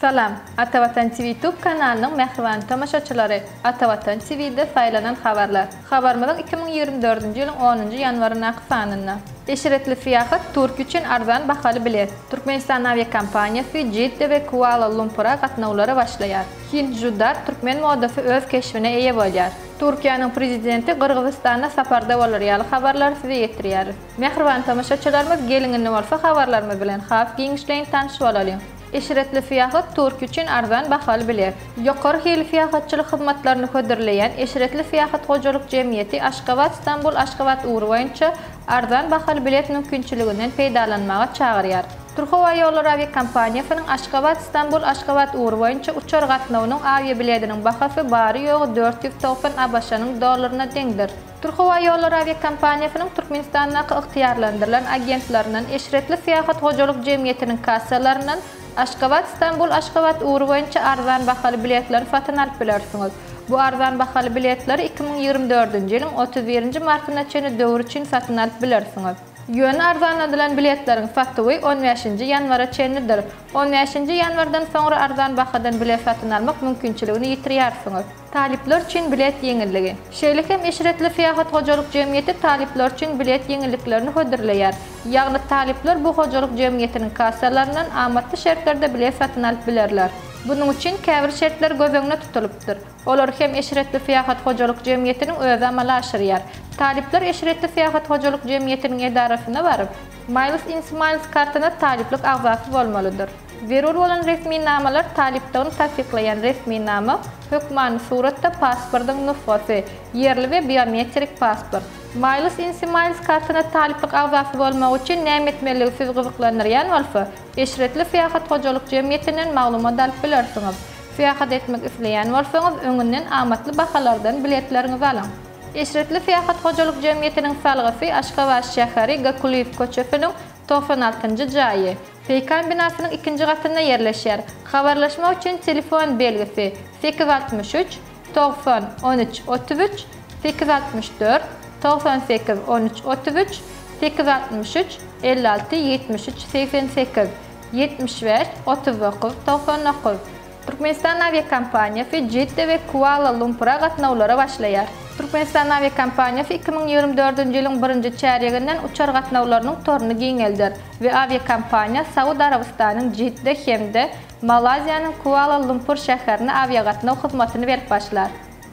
Salam, Atavatan TV Tube kanalynyň mähriban tomaşaçylary! Atavatan TV-de saýlanan habarlar. Habarymyzyň 2024-nji ýylyň onunjy ýanwaryndaky sanynda. Eşretli syýahat, Türkiýe üçin arzan bahaly bilet. Türkmenistan awiakompaniýasy Jidde we Kuala-Lumpura gatnawlara başlaýar. Hind Judar türkmen modasy öz keşbine eýe bolýar. Türkiýäniň Prezidenti Gyrgyzystanda saparda bolar ýaly habarlary size ýetirýäris. Mähriban tomaşaçylarymyz geliň indi bolsa habarlarymyz bilen has giňişleýin tanyş bolalyň. Eşretli syýahat Türkiýe üçin arzan bahaly bilet. Ýokary hili syýahatçylyk hyzmatlaryny hödürleýän Eşretli syýahat hojalyk jemgyýeti Aşgabat-Stambul-Aşgabat ugry boýunça arzan bahaly bilet mümkinçiliginden peýdalanmaga çagyrýar. Türkhowaýollary awiakompaniýasynyň Aşgabat-Stambul-Aşgabat ugry boýunça uçar gatnawynyň awiabilediniň bahasy bary-ýogy 490 ABŞ-nyň dollaryna deňdir. Türkhowaýollary awiakompaniýasynyň Türkmenistandaky ygtyýarlandyrylan agentlerinden, Eşretli syýahat hojalyk jemgyýetiniň kassalaryndan Aşgabat-Stambul-Aşgabat ugry boýunça arzan bahaly biletleri satyn alyp bilersiňiz. Bu arzan bahaly biletleri 2024-nji ýylyň 31-nji martyna çenli döwür üçin satyn alyp bilersiňiz. Ýöne arzanladylan biletleriň satuwy on bäşinji ýanwara çenlidir. On bäşinji ýanwardan soňra arzan bahadan bilet satyn almak mümkinçiligini ýitirýärsiňiz. Talyplar üçin bilet ýeňilligi. Şeýle hem Eşretli syýahat hojalyk jemgyýeti talyplar üçin bilet ýeňilliklerini hödürleýär. Ýagny talyplar bu hojalyk jemgyýetiniň kassalaryndan amatly şertlerde bilet satyn alyp bilerler. Bunuň üçin käbir şertler göz öňünde tutulypdyr. Olary hem Eşretli syýahat hojalyk jemgyýetiniň özi amala aşyrýar. Talyplar Eşretli syýahat hojalyk jemgyýetiniň edarasyna baryp, Miles in Smiles kartyna talyplyk agzasy bolmalydyr. Zerur bolan resminamalar talypdygyny tassyklaýan resminama, hökmany suratda pasportyň nusgasy, ýerli we biometrik pasport. Miles in Smiles kartyna talyplyk agzasy bolmak üçin näme etmelidigi sizi gyzyklandyrýan bolsa, Eşretli syýahat hojalyk jemgyýetinden maglumat alyp bilersiňiz. Syýahat etmek isleýän bolsaňyz, öňünden amatly bahalardan biletleriňizi alyň. Eşretli syýahat hojalyk jemgyýetiniň salgysy, Aşgabat şäheri, Gakulyýew köçesiniň 96-njy jaýy, Peýkan binasynyň ikinji gatynda ýerleşýär. Habarlaşmak üçin telefon belgisi, 863 90 13 33, 864 98 13 33, 863 56 73 88, 75 39 99. Türkmenistan awiakompaniýasy Jidde we Kuala-Lumpura gatnawlara başlaýar. Türkmenistan awiakompaniýasy 2024-nji ýylyň birinji çärýeginden uçar gatnawlarynyň toruny giňelder we awiakompaniýa Saud Arabystanyň Jidde hem-de Malaýziýanyň Kuala-Lumpur şäherine awiagatnaw hyzmatyny berip başlar.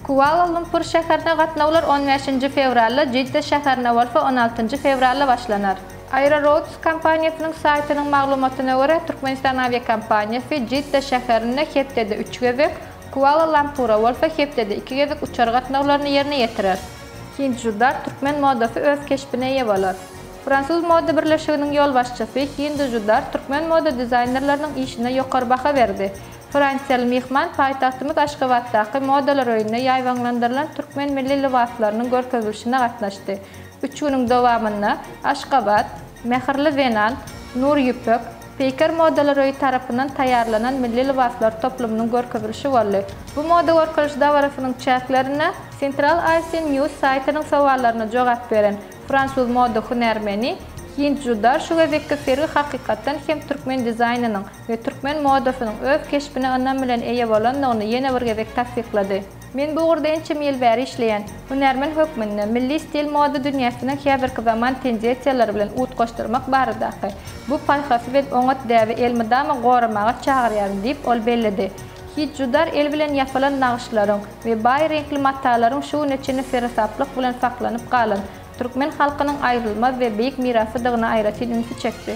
Kuala-Lumpur şäherine gatnawlar on bäşinji fewralda, Jidde şäherine bolsa on altynjy fewralda başlanar. Aeroroads kompaniýasynyň saýtynyň maglumatyna görä, Türkmenistan awiakompaniýasy Jidda şäherine hepdede üç gezek, Kuala-Lumpura bolsa hepdede iki gezek uçar gatnawlaryny ýerine ýetirer. Hind Judar türkmen modasy öz keşbine eýe bolar. Fransuz moda birleşiginiň ýolbaşçysy Hindu Judar türkmen moda dizaýnerleriniň işine ýokary baha berdi. Fransiýaly myhman paýtagtymyz Aşgabatdaky Modalar öýünde ýaýbaňlandyrylan türkmen milli lybaslarynyň görkezilişine gatnaşdy. Üç günüň dowamynda Aşgabat, Mähirli zenan, Nur ýüpek, Peýker modalar öýi tarapyndan taýýarlanan milli lybaslar toplumynyň görkezilişi boldy. Bu moda görkeziliş dabarasynyň çäklerinde Central Asia News saýtynyň sowallaryna jogap beren fransuz moda hünärmeni Hind Judar şu gezekki sergi hakykatdan hem türkmen dizaýnynyň we türkmen modasynyň öz keşbine ynam bilen eýe bolandygyny ýene bir gezek tassyklady. Men bu ugurda ençeme ýyl bäri işleýän. Hünärmen hökmünde, milli stil moda dünýäsiniň häzirki zaman tendensiýalary bilen utgaşdyrmak baradaky bu paýhasy we oňat däbi elmydama goramaga çagyrýaryn diýip, ol belledi. Hiç judar el bilen ýasalan nagyşlaryň we baý reňkli matalaryň şu güne çenli seresaplyk bilen saklanyp galan türkmen halkynyň aýrylmaz we beýik mirasydygyna aýratyn ünsi çekdi.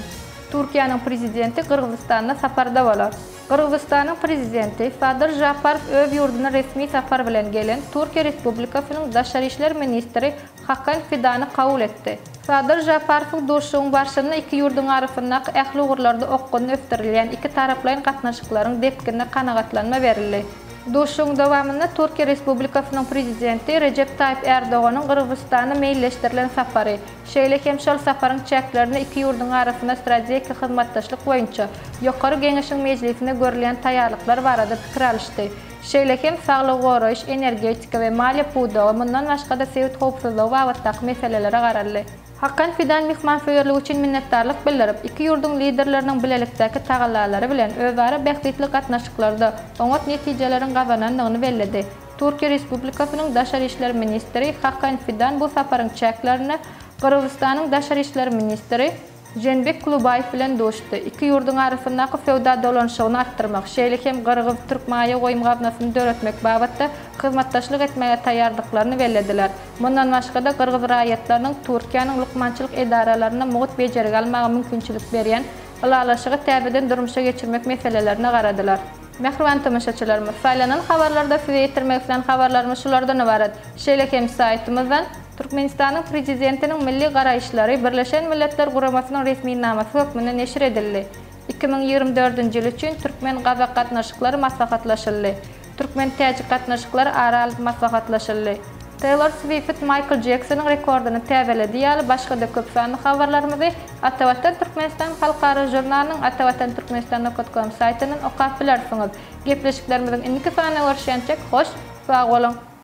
Türkiýäniň Prezidenti Gyrgyzystanda saparda bolar. Gyrgyzystanyň Prezidenti Sadyr Žaparow öz ýurduna resmi sapar bilen gelen Türkiýe Respublikasynyň Daşary işler ministri Hakan Fidany kabul etdi. Sadyr Žaparowyň duşuşygyň barşynda iki ýurduň arasyndaky ähli ugurlarda okgunly ösdürilýän ikitaraplaýyn gatnaşyklaryň depginine kanagatlanma berildi. Duşuşygyň dowamynda Türkiýe Respublikasynyň Prezidenti Rejep Taýyp Ärdoganyň Gyrgyzystana meýilleşdirilen sapary, şeýle hem şol saparyň çäklerinde iki ýurduň arasynda strategik hyzmatdaşlyk boýunça Ýokary Geňeşiň mejlisine görülýän taýýarlyklar barada pikir alyşdy. Şeýle hem saglygy goraýyş, energetika we maliýe pudagy, mundan başga-da sebit howpsuzlygy babatdaky meselelere garaldy. Hakan Fidan myhmansöýerligi üçin minnetdarlyk bildirip, iki ýurduň Liderleriniň bilelikdäki tagallalary bilen özara bähbitli gatnaşyklarda oňat netijeleriň gazanandygyny belledi. Türkiýe Respublikasynyň Daşary işler ministri Hakan Fidan bu saparyň çäklerinde Gyrgyzystanyň Daşary işler ministri Jeenbek Kulubaýew bilen duşdy. Iki ýurduň arasyndaky söwda dolanyşygyny artdyrmak, şeýle hem gyrgyz-türk maýa goýum gaznasyny döretmek babatda hyzmatdaşlyk etmäge taýýardyklaryny bellediler. Mundan başga-da, gyrgyz raýatlarynyň Türkiýäniň lukmançylyk edaralarynda mugt bejergi almaga mümkinçilik berýän ylalaşygy täzeden durmuşa geçirmek meselelerine garadylar. Mähriban tomaşaçylarymyz, saýlanan habarlarda size ýetirmek islän habarlarymyz şulardan ybarat. Şeýle hem saýtymyzdan Türkmenistanyň Prezidentiniň milli garaýyşlary Birleşen Milletler Guramasynyň resminamasy hökmünde neşir edildi. 2024-nji ýyl üçin türkmen-gazak gatnaşyklary maslahatlaşyldy. Türkmen-täjik gatnaşyklary ara alyp maslahatlaşyldy. Teýlor Swift Maýkl Jeksonyň rekordyny täzeledi ýaly başga-da köp sanly habarlarymyzy Atavatan Türkmenistan halkara žurnalynyň atavatanturkmenistan nokat kom saýtyndan okap bilersiňiz. Gepleşiklerimiziň indiki sanynda görüşýänçäk hoş sag boluň!